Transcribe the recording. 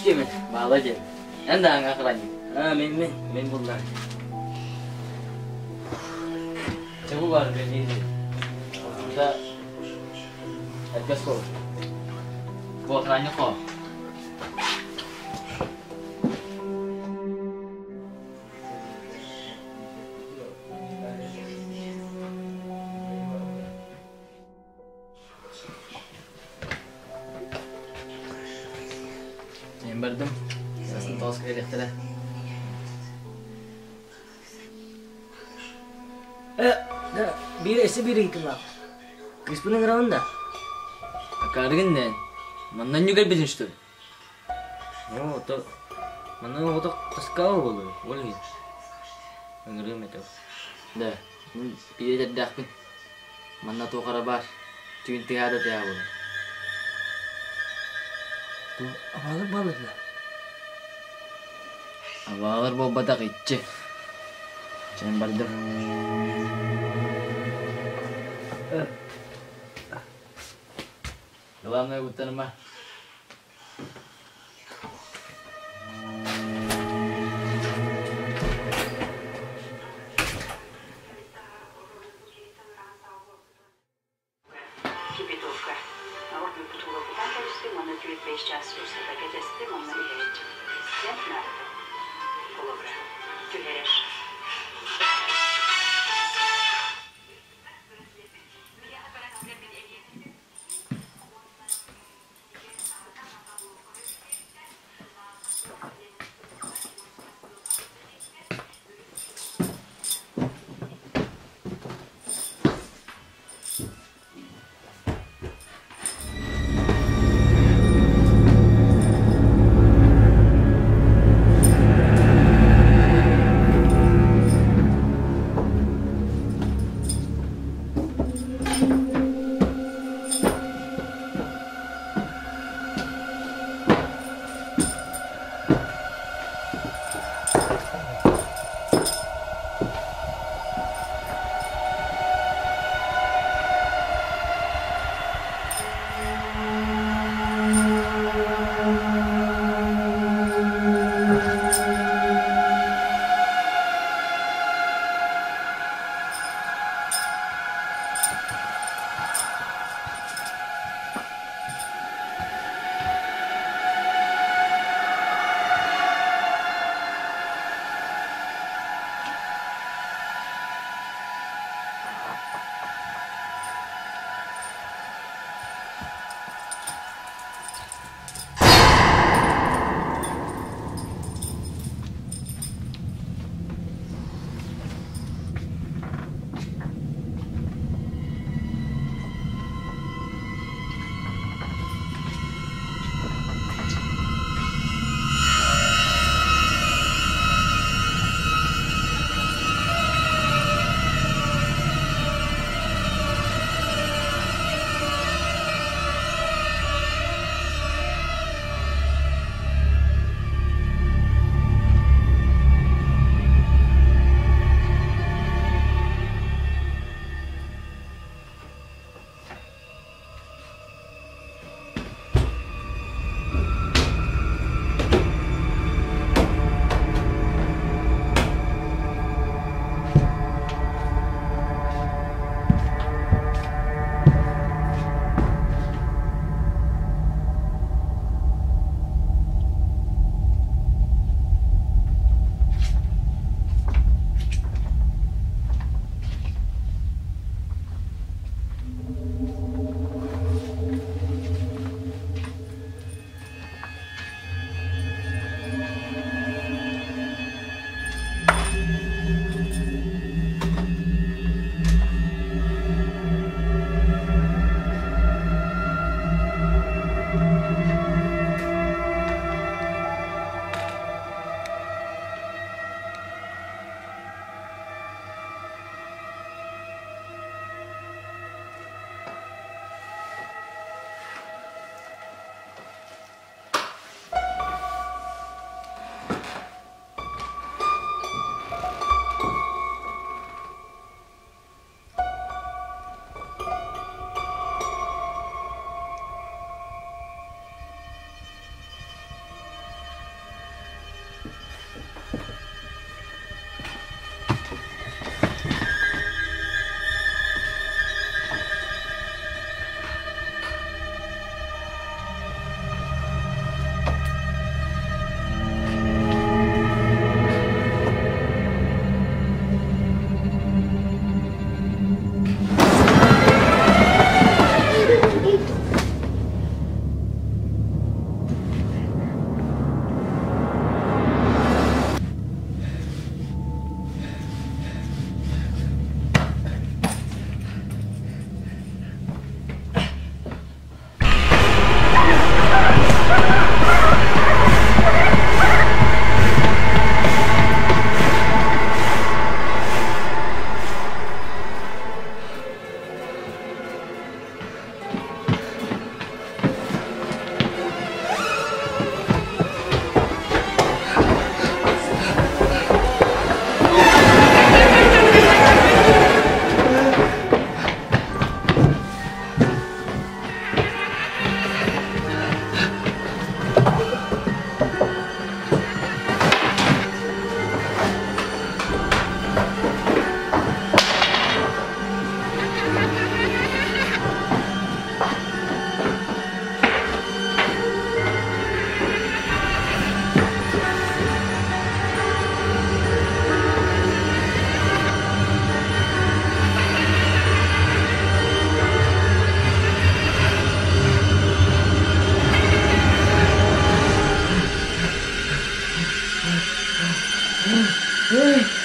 Ким Баала диэн. Эн да аҥа охранник. А, мен мен, мен буллар. Чэ бу бар бэлиэ. Отурда эргэ суол. Бу охранник хо. Мен бардым. Сасын тоғыз кэлиэхтэрэ. Э, да, биир эссе биир ыйытыылаах. Кыыспын ыҥырабын да? Акаарыгын нэн. Манна ньүгэрбитин что ли? Ну, то манна оҕото тоскаал буолуо, ол иһин. Ыҥырыам этэ. Да, мин биир эдэрдээхпин. Манна туох эрэ баар. Түүн тыаһа да тыаһа буолар. Бу абаалар бааллар да? Абаалар буолбатах иччи. Чэн бардым. Главное куттаныма. Кипятовка. Ордук кэбистим, уонна түөрт-бэс чаас устата кэтэстим, онно иһэбит. Диэн наадата. Холобура, түһэрэр. Эй!